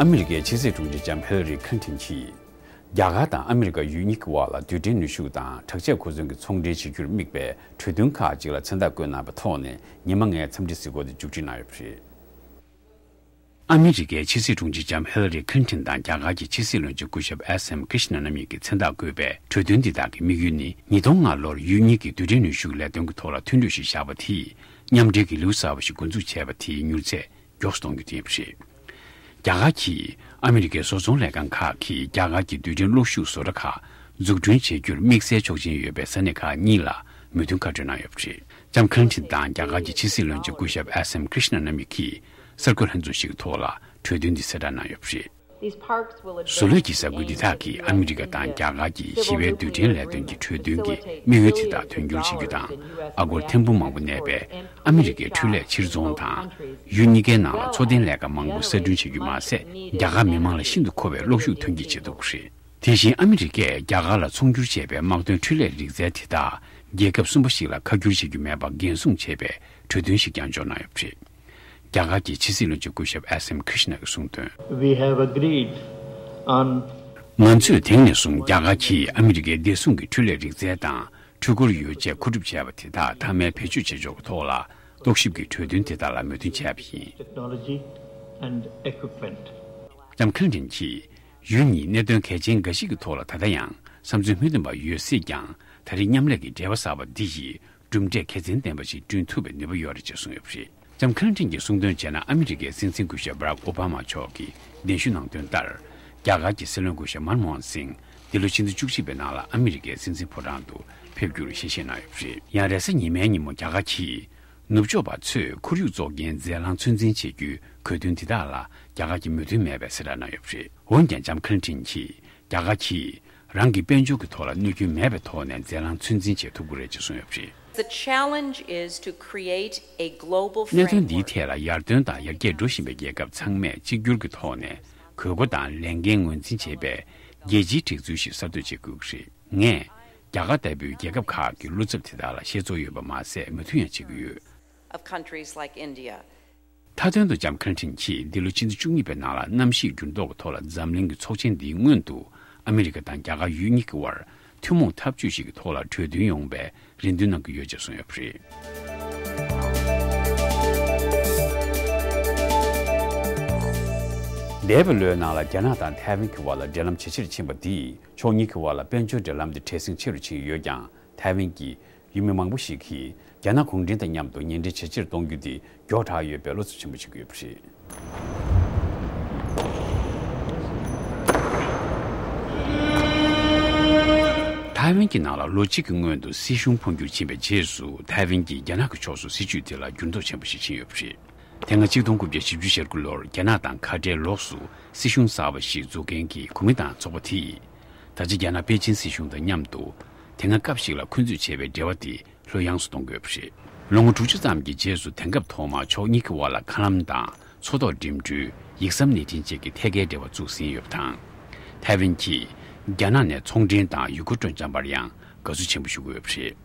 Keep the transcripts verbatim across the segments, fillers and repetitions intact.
ཨ་མི་རི་ཀའི་ཕྱི་སྲིད་དྲུང་ཆེ་ལྕམ་ཧི་ལ་རི་ཁི་ལིན་ཊོན་གྱིས། རྒྱ་གར་དང་ཨ་མི་རི་ཀ་ཡུལ་གཉིས་ཀྱི་དབར་ལ་རྡུལ་ཕྲན་ནུས་ཤུགས་དང་དྲག་ཆས་མཁོ་ཚོན་གྱི་ཚོང་འབྲེལ་བྱེད་རྒྱུར་དམིགས་པའི་གྲོས་མཐུན་ཁག་ཅིག་ལ་མཚན་རྟགས་བཀོད་གནང་བའི་ཐོག་ནས་ཉི་མ་ལྔའི་འཚམས་འདྲི་གཟིགས་སྐོར་དེ་མཇུག་སྒྲིལ་གནང་ཡོད་པ་རེད། ཨ་མི་རི་ཀའི་ཕྱི་སྲིད་དྲུང་ཆེ་ལྕམ་ཧི་ལ་རི་ཁི་ལིན་ཊོན་དང་རྒྱ་གར་གྱི་ཕྱི་སྲིད་བློན་ཆེན་སྐུ་ཞབས་ཨེས་ཨེམ་ཀྲི་ཤ་ན་རྣམ་གཉིས་ཀྱིས་མཚན་རྟགས་བཀོད་པའི་གྲོས་མཐུན་འདི་དག་གི་དམིགས་ཡུལ་ནི་ཉིས་སྟོང་ལྔ་ལོར་ཡུལ་གཉིས་ཀྱི་རྡུལ་ཕྲན་ནུས་ཤུགས་ལས་དོན་གྱི་ཐོག་ལ་མཐུན་གྲོས་ཤིག་བཞག་པ་དེས་མཉམ་འབྲེལ་གྱི་ལེའུ་གསར་བ་ཞིག་འགོ་འཛུགས་བྱས་པ་དེའི་མྱུར་ཚད་མགྱོགས་སུ་གཏོང་རྒྱུ་དེ་ཡིན་པ་རེད། རྒྱ་གར་གྱིས་ཨ་མི་རི་ཀའི་བཟོ་ཚོང་ལས་ཁང་ཁག་གིས་རྒྱ་གར་གྱི་རྡུལ་ཕྲན་གློག་ཤུགས་བཟོ་གྲྭ་ཁག་འཛུགས་སྐྲུན་བྱེད་རྒྱུར་དམིགས་བསལ་ཆོག་མཆན་ཡོད་པའི་ས་གནས་ཁག་གཉིས་ལ་མོས་མཐུན་བཀའ་འཁྲོལ་གནང་ཡོད་པ་རེད། ལྕམ་ཁི་ལིན་ཊོན་དང་རྒྱ་གར་གྱི་ཕྱི་སྲིད་བློན་ཆེན་སྐུ་ཞབས་ཨེས་ཨེམ་ཀྲི་ཤ་ན་རྣམ་གཉིས་ཀྱིས་གསར་འགོད་ལྷན་ཚོགས་ཤིག་གི་ཐོག་ལ་གྲོས་མཐུན་འདི་གསལ་བསྒྲགས་གནང་ཡོད་པ་རེད། བཟོ་ལས་ཀྱི་ས་ཁུལ་འདི་དག་གིས་ཨ་མི་རི་ཀ་དང་རྒྱ་གར་གྱི་ཞི་བའི་རྡུལ་ཕྲན་ལས་དོན་གྱི་གྲོས་མཐུན་གྱི་དམིགས་ཡུལ་དེ་དག་དོན་འཁྱོལ་བྱེད་རྒྱུ་དང་། ཨ་སྒོར་ཐེར་འབུམ་མང་པོ་གནས་པའི་ཨ་མི་རི་ཀའི་འཕྲུལ་ལས་ཕྱིར་ཚོང་དང་། ཡུལ་གཉིས་ཀའི་ནང་ལ་འཚོ་རྟེན་ལས་ཀ་མང་པོ་གསར་སྐྲུན་བྱེད་རྒྱུ་མ་ཟད། རྒྱ་གར་མི་དམངས་ལ་ཤིན་ཏུ་མཁོ་བའི་གློག་ཤུགས་ཐོན་སྐྱེད་བྱེད་ཐུབ་ཀྱི་རེད། དེ་བཞིན་ཨ་མི་རི་ཀས་རྒྱ་གར་ལ་ཚོང་སྒྱུར་བྱས་པའི་དམག་དོན་འཕྲུལ་ལས་རིག་རྩལ་དེ་དག་རྒྱལ་ཁབ་གསུམ་པ་ཞིག་ལ་ཁ་བསྒྱུར་བྱེད་རྒྱུ་མེད་པར་འགན་སྲུང་བྱེད་པའི་གྲོས་མཐུན་ཞིག་ཀྱང་འཇོག་གནང་ཡོད་པ་རེད། རྒྱ་གར་གྱི་ཕྱི་སྲིད་བློན་ཆེན་སྐུ་ཞབས་ཨེས་ཨེམ་ཀྲི་ཤ་ན་གྱིས་གསུངས་དོན། We have agreed on ང་ཚོས་དེང་ནས་བཟུང་རྒྱ་གར་གྱིས་ཨ་མི་རི་ཀའི་བདེ་སྲུང་གི་འཕྲུལ་ལས་རིག་རྩལ་དང་འཕྲུལ་འཁོར་ཡོ་བྱད་མཁོ་སྒྲུབ་བྱས་པ་དེ་དག་མཐའ་མའི་བེད་སྤྱོད་བྱེད་ཕྱོགས་ཀྱི་ཐོག་ལ་རྟོག་ཞིབ་ཀྱི་གྲོས་མཐུན་དེ་དག་ལ་མོས་མཐུན་བྱས་པ་ཡིན། Technology and equipment. ལྕམ་ཁི་ལིན་ཊོན་གྱིས་ཡུལ་གཉིས་གནད་དོན་གལ་ཆེན་འགའ་ཞིག་གི་ཐོག་ལ་ད་ལྟ་ཡང་བསམ་ཚུལ་མི་མཐུན་པ་ཡོད་སྲིད་ཀྱང་། ད་རེས་མཉམ་ལས་ཀྱི་འབྲེལ་བ་གསར་པ་འདི་ཡིས་གྲུབ་འབྲས་ཁེ་བཟང་ལྡན་པ་ཞིག་བསྐྲུན་ཐུབ་པའི་ནུས་པ་ཡོད་རེད་ཅེས་གསུངས་ཡོད་པ་རེད། ལྕམ་ཁི་ལིན་ཊོན་གྱིས་གསུངས་དོན་བྱས་ན། ཨ་མི་རི་ཀའི་སྲིད་འཛིན་སྐུ་ཞབས་བྷ་རག་ཨོ་བྷ་མ་མཆོག་གིས་གདན་ཞུ་གནང་དོན་ལྟར། རྒྱ་གར་གྱི་སྲིད་བློན་སྐུ་ཞབས་མན་མོ་ཧན་སིང་འདི་ལོ་ཕྱི་ཟླ་བཅུ་གཅིག་པའི་ནང་ལ་ཨ་མི་རི་ཀའི་སྲིད་འཛིན་ཕོ་བྲང་དུ་ཕེབས་རྒྱུར་ཞལ་བཞེས་གནང་ཡོད་པ་རེད། ཡང་རེས་གཟའ་ཉི་མའི་ཉིན་མོ་རྒྱ་གར་གྱིས། ནུབ་ཕྱོགས་པ་ཚོས་ཁོར་ཡུག་བཙོག་རྐྱེན་རྫས་རླངས་ཚོད་འཛིན་བྱེད་རྒྱུའི་གོ་དོན་འདི་དག་ལ་རྒྱ་གར་གྱིས་མོས་མཐུན་མེད་པའི་གསལ་བསྒྲགས་གནང་ཡོད་པ་རེད། འོན་ཀྱང་ལྕམ་ཁི་ལིན་ཊོན་གྱིས་རྒྱ་གར་གྱིས་རང་གི་དཔལ་འབྱོར་གྱི་ཐོག་ལ་གནོད་སྐྱོན་མེད་པའི་ཐོག་ནས་རྫས་རླངས་ཚོད་འཛིན་བྱེད་ཐུབ་ཀྱི་རེད་ཅེས་གསུངས་ཡོད་པ་རེད། The challenge is to create a global framework. གནད་དོན་འདིའི་ཐད་ལ་ཡར་ཐོན་དང་ཡར་རྒྱས་འགྲོ་བཞིན་པའི་རྒྱལ་ཁབ་ཚང་མས་གཅིག་གྱུར་གྱི་ཐོག་ནས་དགོས་མཁོ་དང་ལས་འགན་ངོས་འཛིན་བྱེད་པའི་རྒྱལ་སྤྱིའི་སྒྲིག་འཛུགས་ཤིག་གསར་གཏོད་བྱེད་དགོས་ཀྱི་རེད། ངས་རྒྱ་གར་ལྟ་བུའི་རྒྱལ་ཁབ་ཁག་གི་བློ་འཚབ་དེ་དག་ལ་ཤེས་ཚོར་ཡོད་པ་མ་ཟད་མོས་མཐུན་ཡང་བྱེད་ཀྱི་ཡོད། Of countries like India. མཐའ་དོན་དུ་ལྕམ་ཁི་ལིན་ཊོན་གྱིས་འདི་ལོ་ཕྱི་ཟླ་བཅུ་གཉིས་པའི་ནང་ལ་གནམ་གཤིས་འགྱུར་ལྡོག་གི་ཐོག་ལ་འཛམ་གླིང་གི་ཚོགས་ཆེན་འདིའི་སྔོན་དུ་ཨ་མི་རི་ཀ་དང་རྒྱ་གར་ཡུལ་གཉིས་ཀྱི་དབར་ཐུན་མོང་འཐབ་ཇུས་ཤིག་གི་ཐོག་ལ་གྲོས་མཐུན་ཡོང་བའི་རེ་འདུན་གནང་གི་ཡོད་ཅེས་གསུངས་ཡོད་པ་རེད། འདས་པའི་ལོའི་ནང་ལ་རྒྱ་ནག་དང་ཐའེ་ཝན་གྱི་དབར་ལ་འབྲེལ་ལམ་ཇེ་ཆེར་ཕྱིན་པ་འདིས་ཕྱོགས་གཉིས་ཀྱི་དབར་ལ་དཔལ་འབྱོར་འབྲེལ་ལམ་དེ་བྲེལ་ཟིང་ཆེ་རུ་ཕྱིན་ཡོད་ཀྱང་། ཐའེ་ཝན་གྱི་ཡུལ་མི་མང་པོ་ཞིག་གིས་རྒྱ་ནག་གུང་ཁྲན་དང་མཉམ་དུ་ཉེ་འབྲེལ་ཇེ་ཆེར་གཏོང་རྒྱུ་དེ་མགྱོགས་དྲགས་ཡོད་པའི་བློ་འཚབ་ཆེན་པོ་བྱེད་ཀྱི་ཡོད་པ་རེད། ཐའེ་ཝན་གྱི་ནང་ལ་ལོ་གཅིག་གི་སྔོན་དུ་སྲིད་གཞུང་འཕོ་འགྱུར་ཕྱིན་པའི་རྗེས་སུ། ཐའེ་ཝན་གྱིས་རྒྱ་ནག་གི་ཕྱོགས་སུ་སྲིད་ཇུས་དེ་ལ་འགྱུར་ལྡོག་ཆེན་པོ་ཞིག་ཕྱིན་ཡོད་པ་རེད། དེ་སྔ་ཆིག་སྟོང་དགུ་བརྒྱ་བཞི་བཅུ་ཞེ་དགུ་ལོར་རྒྱ་ནག་དང་ཁ་བྲལ་ལོགས་སུ་སྲིད་གཞུང་གསར་པ་ཞིག་འཛུགས་མཁན་གྱི་གོ་མི་དང་ཚོགས་པ་དེས། ད་ཆ་རྒྱ་ནག་པེ་ཅིན་སྲིད་གཞུང་དང་མཉམ་དུ་དེ་སྔ་སྐབས་ཤིག་ལ་འཁོན་འཛུགས་བྱས་པའི་འབྲེལ་བ་དེ་ལྷོད་ཡངས་སུ་གཏོང་དགོས་པ་རེད། ལོ་ངོ་དྲུག་ཅུ་ཙམ་གྱི་རྗེས་སུ་དེང་སྐབས་ཐོག་མར་ཕྱོགས་གཉིས་ཀྱི་དབར་ལ་མཁའ་ལམ་དང་མཚོ་ཐོག་འགྲིམ་འགྲུལ། ཡིག་ཟམ་སྣེ་འདྲེན་བཅས་ཀྱི་ཐད་ཀའི་འབྲེལ་བ་བཙུགས་ཟིན་ཡོད་པ་དང་། ཐའེ་ཝན་གྱིས་རྒྱ་ནག་ནས་ཚོང་འབྲེལ་དང་ཡུལ་སྐོར་སྤྲོ་འཆམ་པར་ཡང་དགའ་བསུ་ཆེན་པོ་ཞུ་གི་ཡོད་པ་རེད།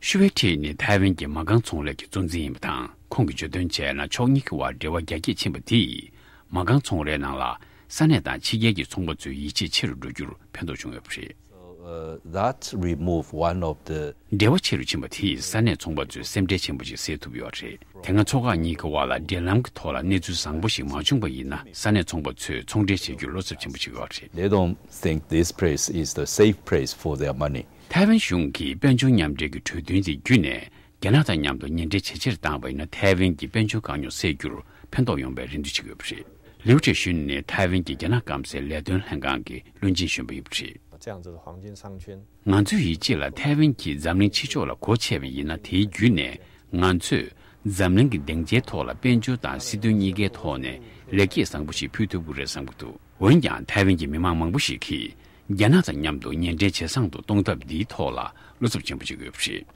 ཤུ་ཝེ་ཁྲི་ནི་ཐའེ་ཝན་གྱི་མ་རྐང་ཚོང་ལས་ཀྱི་གཙོ་འཛིན་ཡིན་པ་དང་། ཁོང་གིས་བརྗོད་དོན་བྱས་ན། ཕྱོགས་གཉིས་ཀྱི་དབར་འབྲེལ་བ་རྒྱ་སྐྱེད་ཕྱིན་པ་དེས། མ་རྐང་ཚོང་རའི་ནང་ལ་ས་གནས་དང་ཕྱི་རྒྱལ་གྱི་ཚོང་པ་ཚོའི་ཡིད་ཆེས་ཆེ་རུ་འགྲོ་རྒྱུར་ཕན་ཐོགས་བྱུང་ཡོད་པ་རེད། So, uh, that remove one of the འབྲེལ་བ་ཆེ་རུ་ཕྱིན་པ་དེས་ས་གནས་ཚོང་པ་ཚོའི་སེམས་ཁྲལ་ཆེན་པོ་ཞིག་སེལ་ཐུབ་ཡོད་རེད། དེ་སྔ་མཚོ་ཁག་གཉིས་ཀྱི་དབར་ལ་འབྲེལ་ལམ་གྱི་ཐོག་ལ་གནས་ཚུལ་བཟང་པོ་ཞིག་མ་བྱུང་པ་ཡིན་ན། ས་གནས་ཚོང་པ་ཚོས་ཚོང་འབྲེལ་བྱེད་རྒྱུར་བློ་འཚབ་ཆེན་པོ་བྱེད་ཀྱི་ཡོད་རེད། They don't think this place is the safe place for their money. ཐའེ་ཝན་གཞུང་གིས་དཔལ་འབྱོར་མཉམ་འབྲེལ་གྱི་གྲོས་མཐུན་དེ་བརྒྱུད་ནས། རྒྱ་ནག་དང་མཉམ་དུ་ཉེ་འབྲེལ་ཇེ་ཆེར་བཏང་བ་ཡིན་ན། ཐའེ་ཝན་གྱི་དཔལ་འབྱོར་དཀའ་རྙོག་སེལ་རྒྱུར་ཕན་ཐོགས་ཡོང་བའི་རེ་འདུན་བྱེད་ཀྱི་ཡོད་པ་རེད། ལིའུ་ཀྲེ་ཞུན་ནི་ཐའེ་ཝན་གྱི་རྒྱ་ནག་སྐམ་སའི་ལས་དོན་ལྷན་ཁང་གི་བློན་ཆེན་གཞོན་པ་ཡིན་པ་རེད། 这样子的黄金商圈。ང་ཚོའི་ཡིད་ཆེས་ལ་ཐའེ་ཝན་གྱིས་འཛམ་གླིང་ཕྱི་ཕྱོགས་ལ་སྒོ་ཕྱེ་བ་ཡིན་ན། དེའི་བརྒྱུད་ནས་ང་ཚོས་འཛམ་གླིང་གི་སྡིངས་ཆའི་ཐོག་ལ་དཔལ་འབྱོར་དང་སྲིད་དོན་གཉིས་ཀའི་ཐོག་ནས་ལེགས་སྐྱེས་བཟང་པོ་ཞིག་ཕུལ་ཐུབ་ཀྱི་རེད་བསམ་གྱི་འདུག་འོན་ཀྱང་། ཐའེ་ཝན་གྱི་མི་མང་མང་པོ་ཞིག་གིས་རྒྱ་ནག་དང་མཉམ་དུ་ཉེ་འབྲེལ་ཇེ་བཟང་དུ་གཏོང་ཐབས་འདིའི་ཐོག་ལ་བློ་འཚབ་ཆེན་པོ་བྱེད་ཀྱི་ཡོད་པ་རེད།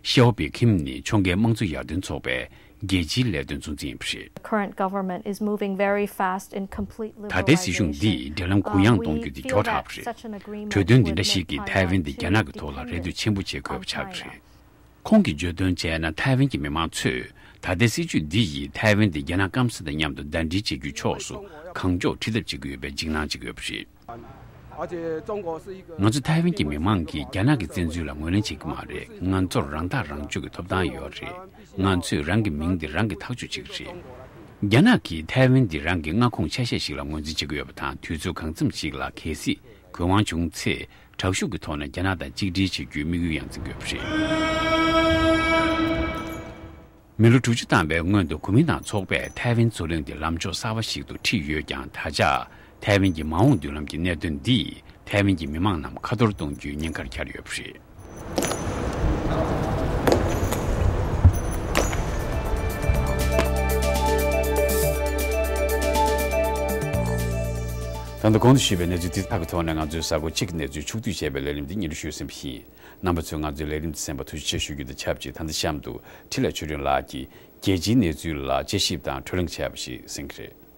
ཤའོ་པེ་ཁིམ་ནི་ཕྱོགས་འགལ་དམངས་གཙོ་ཡར་ཐོན་ཚོགས་པའི་རྒྱལ་སྤྱིའི་ལས་དོན་གཙོ་འཛིན་ཡིན་པ་རེད། The current government is moving very fast in complete liberalization. ད་ལྟའི་སྲིད་གཞུང་འདིས་འབྲེལ་ལམ་གུ་ཡངས་གཏོང་རྒྱུ་དེ་མགྱོགས་དྲགས་པ་རེད། གྲོས་མཐུན་འདི་འདྲ་ཞིག་གིས་ཐའེ་ཝན་དེ་རྒྱ་ནག་གི་ཐོག་ལ་རེ་ལྟོས་ཆེན་པོ་བྱེད་དགོས་པ་ཆགས་ཀྱི་རེད། ཁོང་གིས་བརྗོད་དོན་བྱས་ན། ཐའེ་ཝན་གྱི་མི་མང་ཚོས་ ད་ལྟའི་སྲིད་བྱུས་འདི་ཡིས་ཐའེ་ཝན་དེ་རྒྱ་ནག་སྐམ་ས་དང་མཉམ་དུ་ཟླ་སྒྲིལ་བྱེད་རྒྱུའི་ཕྱོགས་སུ་གང་མགྱོགས་ཁྲིད་ཐབས་བྱེད་ཀྱི་ཡོད་པའི་འཇིགས་སྣང་བྱེད་ཀྱི་ཡོད་པ་རེད། ང་ཚོ་ཐའེ་ཝན་གྱི་མི་མང་གིས་རྒྱ་ནག་གི་བཙན་འཛུལ་ལ་ངོས་ལེན་བྱེད་ཀྱི་མ་རེད། ང་ཚོར་རང་ཐག་རང་གཅོད་ཀྱི་ཐོབ་ཐང་ཡོད་རེད། ང་ཚོས་རང་གི་མིང་འདི་རང་གིས་ཐག་གཅོད་བྱེད་ཀྱི་རེད། རྒྱ་ནག་གིས་ཐའེ་ཝན་འདི་རང་གི་མངའ་ཁོངས་ཆ་ཤས་ཤིག་ལ་ངོས་འཛིན་བྱེད་ཀྱི་ཡོད་པ་དང་། དུས་ཚོད་གང་འཚམ་ཞིག་ལ་གལ་སྲིད་གུན་དབང་བྱུང་ཚེ། དྲག་ཤུགས་ཀྱི་ཐོག་ནས་རྒྱ་ནག་དང་གཅིག་སྒྲིལ་བྱེད་རྒྱུའི་དམིགས་ཡུལ་ཡང་འཛིན་དགོས་པ་རེད། མི་ལོ་དྲུག་ཅུ་ཐམ་པའི་སྔོན་དུ་གོ་མིན་ཏང་ཚོགས་པས་ཐའེ་ཝན་རྩོད་གླེང་དེ་ལམ་ཕྱོགས་གསར་བ་ཞིག་ཏུ་ཁྲིད་ཡོད་ཀྱང་། ད་ཆ་ཐའེ་ཝན་གྱི་མ་འོངས་མདུན་ལམ་གྱི་གནད་དོན་འདིས་ཐའེ་ཝན་གྱི་མི་མང་རྣམས་ཁ་འཐོར་གཏོང་རྒྱུའི་ཉེན་ཁར་གྱར་ཡོད་པ་རེད། ད་ལྟ་གོང་དུ་ཞུས་པའི་གནས་ཚུལ་དེ་དག་གི་ཐོག་ནས་ང་ཚོའི་གཟའ་འཁོར་གཅིག་གི་གནས་ཚུལ་ཕྱོགས་བསྡུས་བྱས་པའི་ལས་རིམ་འདི་སྙན་སྒྲོན་ཞུས་ཟིན་པ་ཡིན། རྣམ་པ་ཚོས་ང་ཚོའི་ལས་རིམ་འདི་གསན་པར་ཐུགས་རྗེ་ཆེ་ཞུ་རྒྱུ་དང་ཆབས་ཅིག་ད་ལྟ་གཤམ་དུ་འཕྲིན་ལས་ཆོས་སྒྲོན་ལགས་ཀྱིས་རྒྱལ་སྤྱིའི་གནས་ཚུལ་ལ་དཔྱད་ཞིབ་དང་བགྲོ་གླེང་བྱས་པ་ཞིག་གསན་གྱི་རེད།